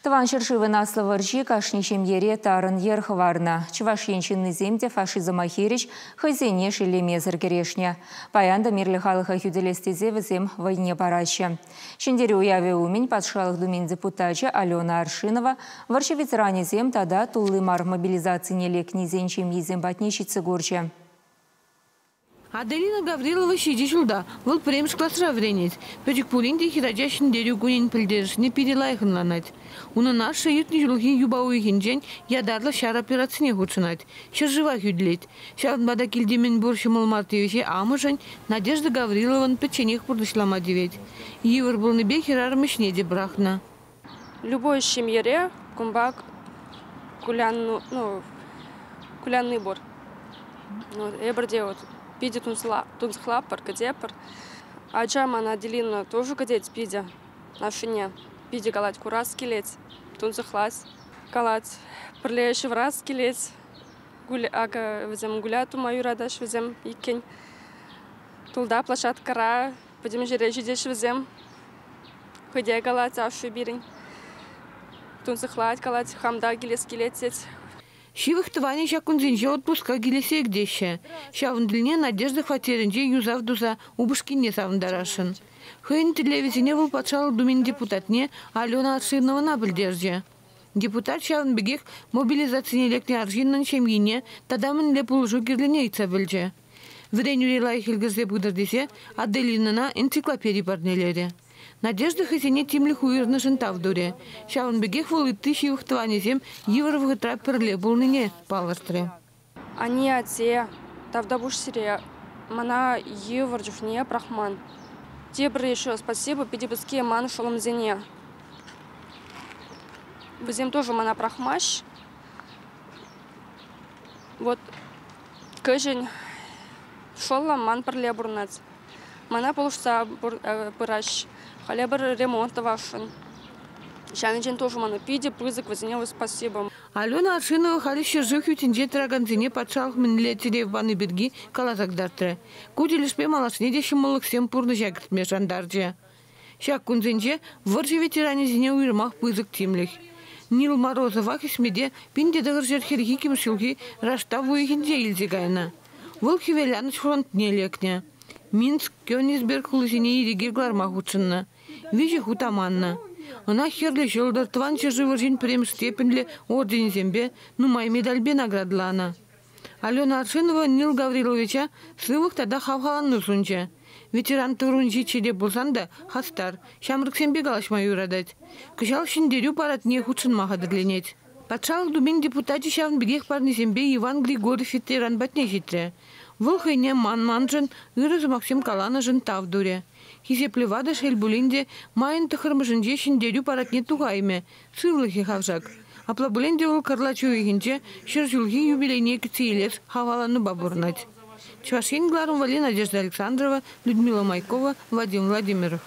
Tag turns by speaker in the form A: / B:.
A: Тӑван ҫӗршывӑн Аслӑ вӑрҫи кашни ҫемьере тарӑн йӗр хӑварнӑ. Чӑваш Ен ҫыннисем те фашизма хирӗҫ хӑйсене шеллемесӗр кӗрешнӗ. Паян та мирлӗ халӑха хӳтӗлес тесе вӗсем вӑйне параҫҫӗ. Ҫӗнтерӳ уявӗ умӗн Патшалӑх Думин депутачӗ Алена Аршинова вӑрҫӑ ветеранӗсем тата тулли мар мобилизацине лекнисен ҫемйисем патне ҫитсе курчӗ.
B: Аделина Гаврилова ҫичӗ ҫулта, вӑл пӗрремӗш класра вӗренет. Пӗчӗк пулин те хӗрача Ҫӗнтерӳ кунӗн пӗлтерӗшне питӗ лайӑх ӑнланать. Унӑн ашшӗ иртнӗ ҫулхи юпа уйӑхӗнчен ятарлӑ ҫар операцине хутшӑнать, ҫӗршыва хӳтӗлет. Ҫавӑнпа та килти мӗнпур ҫӑмӑл мар тивӗҫе амӑшӗн Надежда Гаврилован пӗчченех пурнӑҫлама тивет. Йывӑр пулнипе хӗрарӑм ӗҫне те пӑрахнӑ.
C: Любой ҫемьере кунпа кулянну, ну, кулянни пур. Эпир те вот питӗ тунсӑхлатпӑр, кӗтетпӗр. Ача мана Аделина тоже кӗтет питӗ ашшӗне. Питӗ калать, курас килет, тунсӑхлать. Калать, пӗрле ҫывӑрас килет. Акӑ вӗсем гуля тума юратаҫ вӗсем иккен. Тулта площадкӑра пӗтӗм ҫӗре ҫитеҫ вӗсем. Хӑй калать ашшӗ пирӗн. Тунсӑхлать, калать, хам та килес килет тет.
B: Ҫывӑх тӑванӗ ҫак кунсенче отпуска килессе кӗтеҫҫӗ. Ҫавӑн тӗлне Надежда хваттерӗнче юсав туса упӑшкине савӑнтарасшӑн. Хӑйӗн тӗллевӗсене вӑл Патшалӑх Думин депутатне Алена Аршиновӑна пӗлтерчӗ. Депутат ҫавӑн пекех мобилизацине лекнӗ арҫыннӑн ҫемйине тата мӗнле пулӑшу кирлине ыйтса пӗлчӗ. Вӗренӳре лайӑх ӗлкӗрсе пытӑр тесе Аделинӑна энциклопеди парнелерӗ. Надежда хӑйсене тимлӗх уйӑрнӑшӑн тав турӗ. Ҫавӑн пекех вӑл ытти ҫывӑх тӑванӗсем йывӑр вӑхӑтра пӗрле пулнине палӑртрӗ.
C: Анне, атте, тавтапуҫ сире, мана йывӑр чухне пӑрахман. Тепӗр еще спасибо питӗ пысӑкки ман шӑллӑмсене. Вӗсем тоже мана пӑрахмаҫ. Вот кӗҫӗн шӑллӑм ман пӗрле пурӑнать. Мана пулӑшса пыраҫ. Халӗ пӗр ремонт тӑвасшӑн. Ҫавӑнчен тоже мана питӗ пысӑк вӗсене спасибо.
B: Алена Аршинова халӗ ҫӗршыв хӳттинче тӑракансене патшалӑх мӗнле тӗрев пани пирки каласа кӑтартрӗ. Ку тӗлӗшпе малашне те ҫӑмӑллӑхсем пурнӑҫа кӗртме шантарчӗ. Ҫак кунсенче вӑрҫӑ ветеранӗсене уйрӑмах пысӑк тимлӗх. Нил Морозова хӗсмете 1942 ҫулхи раштав уйӑхӗнче илсе кайнӑ. Вӑл Хӗвеланӑҫ фронтне лекнӗ. Минск, Кёнигсберг хулисене ирӗке кӑларма хутшӑннӑ. Виҫӗ хут аманнӑ. Ӑна Хӗрлӗ Ҫӑлтӑр, Тӑван ҫӗршывӑн пӗрремӗш степеньлӗ орденӗсемпе, нумай медальпе наградӑланӑ. Алена Аршинова Нил Гавриловича сывлӑх тата хавхалану сунчӗ. Ветеран тӑрунҫи чире пулсан та хастар, ҫамрӑксемпе калаҫма юратать. Кӑҫал Ҫӗнтерӳ парадне хутшӑнма хатӗрленет. Патшалӑх Думин депутачӗ ҫавӑн пекех парнесемпе Иван Григорьев ветеран патне ҫитрӗ. Вӑл хӑйне ман-маншӑн, ырӑ сӑмахсем каланӑшӑн тав турӗ. Хисеплӗ ватӑ шел пулин те майӑн тӑххӑрмӗшӗнче Ҫӗнтерӳ парадне тухаймӗ, сывлӑхӗ хавшак. Апла пулин те вӑл кӑрлач уйӑхӗнче ҫӗр ҫулхи юбилейне кӗтсе илес хавхаланупа пурӑнать. Чӑваш Ен кӑларӑм валли Надежда Александрова, Людмила Майкова, Вадим Владимиров.